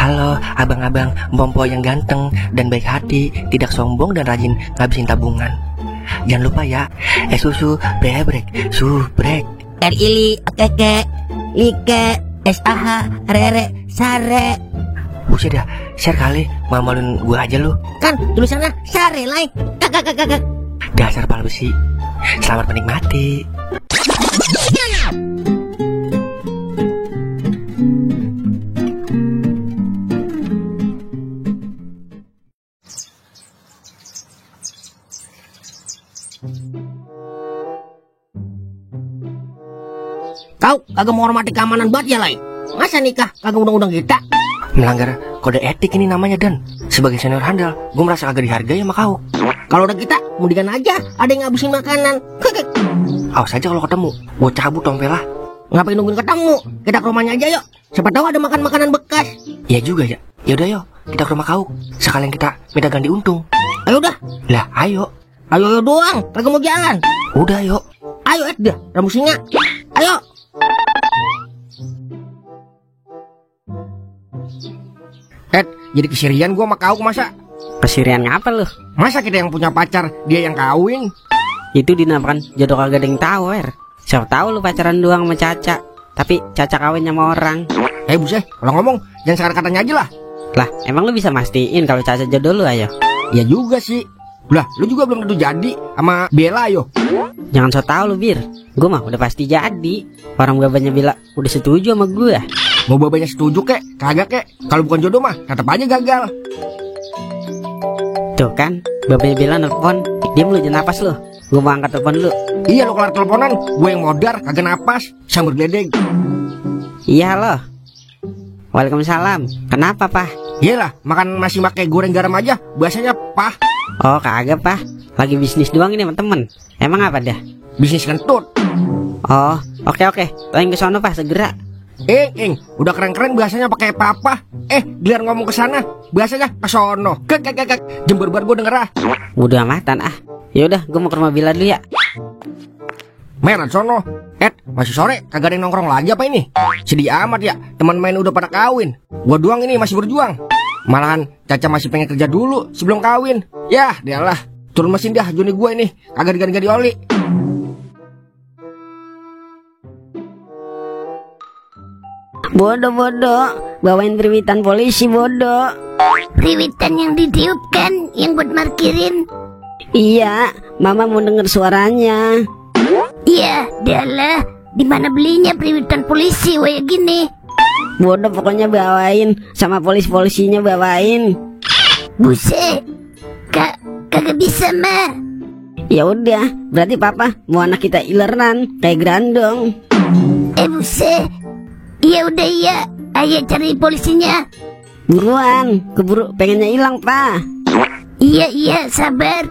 Halo abang-abang Bompo yang ganteng dan baik hati, tidak sombong dan rajin ngabisin tabungan. Jangan lupa ya, susu brebrek, subrek. Ili, keke, like, SAH, rere, sare. Buset dah, share kali, malu-maluin gua aja lu. Kan tulisannya sare, like. Kakak. Dasar pal besi. Selamat menikmati. Kau kagak menghormati keamanan banget ya, Lai? Masa nikah kagak undang-undang kita? Melanggar kode etik ini namanya, Dan. Sebagai senior handal, gue merasa kagak dihargai sama kau. Kalau udah kita, mendingan aja ada yang ngabisin makanan. Awas aja kalau ketemu, gue cabut tompelah. Ngapain nungguin ketemu? Kita ke rumahnya aja yuk. Siapa tahu ada makan makanan bekas. Iya juga ya. Yaudah yuk, kita ke rumah kau. Sekalian kita minta ganti untung. Ayo dah. Lah, ayo. Ayo doang, kagak mau jalan. Udah yuk. Ayo dah, rambut singa. Ayo. Jadi kesirian gua sama kau masa? Kesirian ngapa lu? Masa kita yang punya pacar, dia yang kawin? Itu dinamakan jodoh kagak ada yang tahu, Siapa tahu lu pacaran doang sama Caca, tapi Caca kawin sama orang. Buset, kalau ngomong jangan sekarang katanya aja lah. Lah, emang lu bisa mastiin kalau Caca jodoh lu, ayo? Ya juga sih. Lah, lu juga belum tentu jadi sama Bella, yo. Jangan so tau lu, Bir. Gua mah udah pasti jadi. Orang babanya Bella udah setuju sama gua. Mau babanya setuju kek, kagak kek. Kalau bukan jodoh mah tetap aja gagal. Tuh kan, babanya Bella nelfon. Diam lu, jangan napas lu. Gua mau angkat telepon lu. Iya, lu kelar teleponan, gue yang modar, kagak napas, sambil geledeg. Iya, halo. Waalaikumsalam. Kenapa, Pak? Iyalah, makan masih pakai goreng garam aja, biasanya Pak. Oh, kagak, Pak. Lagi bisnis doang ini sama temen. Emang apa dah? Bisnis kentut. Oh, oke. Tolong ke sono, Pak, segera. Udah keren-keren biasanya pakai apa? Giliran ngomong ke sana, biasanya ke sono. Jember bar gue denger ah. Udah amatan ah. Yaudah, gue mau ke rumah Bila dulu ya. Merah sono. Masih sore, kagak ada yang nongkrong lagi apa ini? Sedih amat ya, teman main udah pada kawin. Gua doang ini masih berjuang. Malahan Caca masih pengen kerja dulu sebelum kawin. Yah, dialah. Turun mesin dah Joni gue ini, kagak diganti-ganti oli. Bodoh, bawain periwitan polisi, bodoh. Periwitan yang ditiupkan, yang buat markirin. Iya, Mama mau denger suaranya. Iya, dialah. Di mana belinya periwitan polisi kayak gini? Bodoh, pokoknya bawain, sama polisinya bawain. Buset, kagak bisa mah. Ya udah, berarti Papa mau anak kita ileran kayak Grandong. Buset. Iya udah iya, ayo cari polisinya. Buruan, keburu pengennya hilang, Pak. Iya, sabar.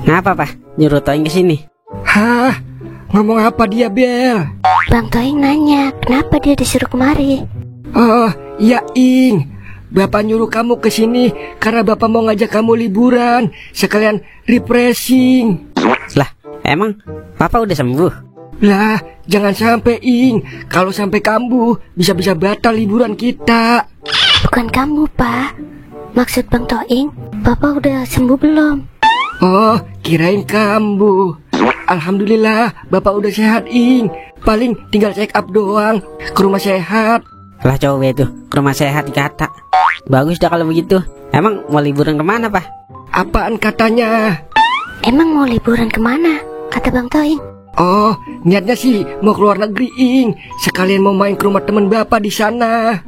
Ngapa, Pak? Nyuruh Toing ke sini. Hah? Ngomong apa dia, Bel? Bang Toing nanya, kenapa dia disuruh kemari? Oh, iya, Ing. Bapak nyuruh kamu ke sini karena Bapak mau ngajak kamu liburan, sekalian refreshing. Lah, emang Papa udah sembuh? Lah, jangan sampai, Ing. Kalau sampai kambuh, bisa-bisa batal liburan kita. Bukan kamu, Pak. Maksud Bang Toing, Bapak udah sembuh belum? Oh, kirain kambuh. Alhamdulillah, Bapak udah sehat, Ing. Paling tinggal check up doang ke rumah sehat. Lah coba itu, ke rumah sehat dikata. Bagus dah kalau begitu. Emang mau liburan kemana, Pak? Apaan katanya? Emang mau liburan kemana? Kata Bang Toing. Oh, niatnya sih mau keluar negeri, Ing. Sekalian mau main ke rumah teman Bapak di sana.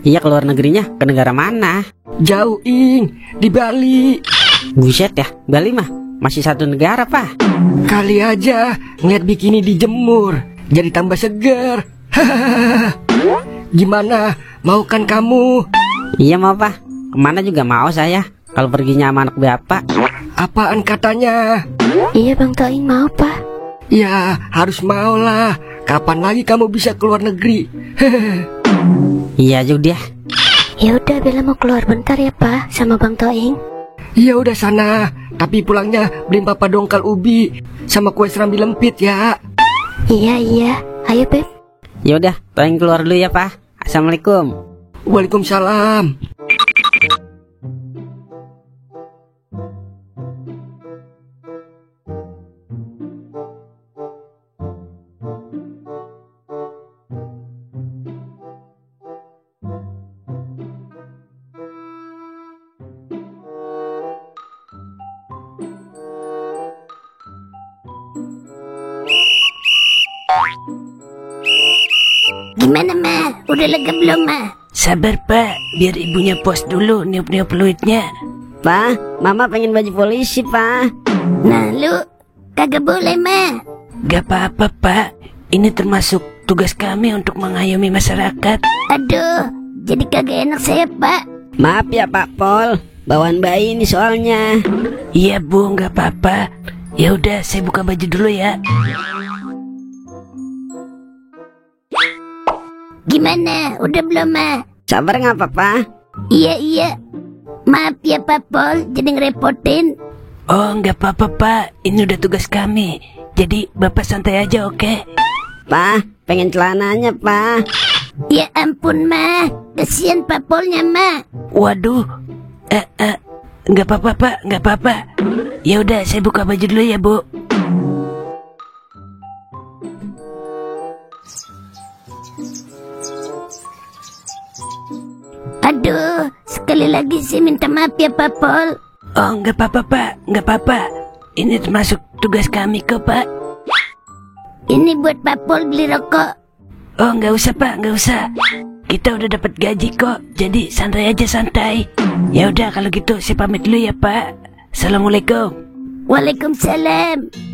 Iya, keluar negerinya ke negara mana? Jauh, Ing, di Bali. Buset ya, Bali mah masih satu negara, Pak. Kali aja ngeliat bikini dijemur, jadi tambah seger. Gimana, mau kan kamu? Iya mau, Pak. Kemana juga mau saya, kalau perginya sama anak Bapak. Apaan katanya? Iya Bang Toing mau, Pak. Ya harus mau lah. Kapan lagi kamu bisa keluar negeri? Iya juga. Ya udah, Bella mau keluar bentar ya, Pak, sama Bang Toing. Ya udah sana, Tapi pulangnya beliin papa dongkal ubi sama kue serambi lempit ya. Iya, ayo Beb. Yaudah, Toeng keluar dulu ya, Pak. Assalamualaikum. Waalaikumsalam. Gimana Ma? Udah lega belum Ma? Sabar Pak, biar ibunya pos dulu niup-niup fluidnya. Pak, Mama pengen baju polisi, Pak. Nah lu, kagak boleh Ma. Gak apa-apa Pak, ini termasuk tugas kami untuk mengayomi masyarakat. Aduh, jadi kagak enak saya Pak. Maaf ya, Pak Pol. Bawaan bayi ini soalnya. Iya Bu, gak apa-apa. Ya udah, saya buka baju dulu ya. Gimana? Udah belum Ma? Sabar nggak, Papa? Iya. Maaf ya Pak Pol, jadi ngerepotin. Oh, gak apa-apa Pak, ini udah tugas kami. Jadi Bapak santai aja, oke? Pak, pengen celananya, Pak. Ya ampun Ma, kasihan Pak Polnya Ma. Waduh, gak apa-apa Pak, gak apa-apa. Ya udah, saya buka baju dulu ya Bu. Aduh, sekali lagi sih minta maaf ya Pak Pol. Oh, gak apa-apa Pak, gak apa-apa. Ini termasuk tugas kami kok Pak. Ini buat Pak Pol beli rokok. Oh, gak usah Pak, gak usah. Kita udah dapat gaji kok, jadi santai aja santai. Ya udah kalau gitu saya pamit dulu ya Pak. Assalamualaikum. Waalaikumsalam.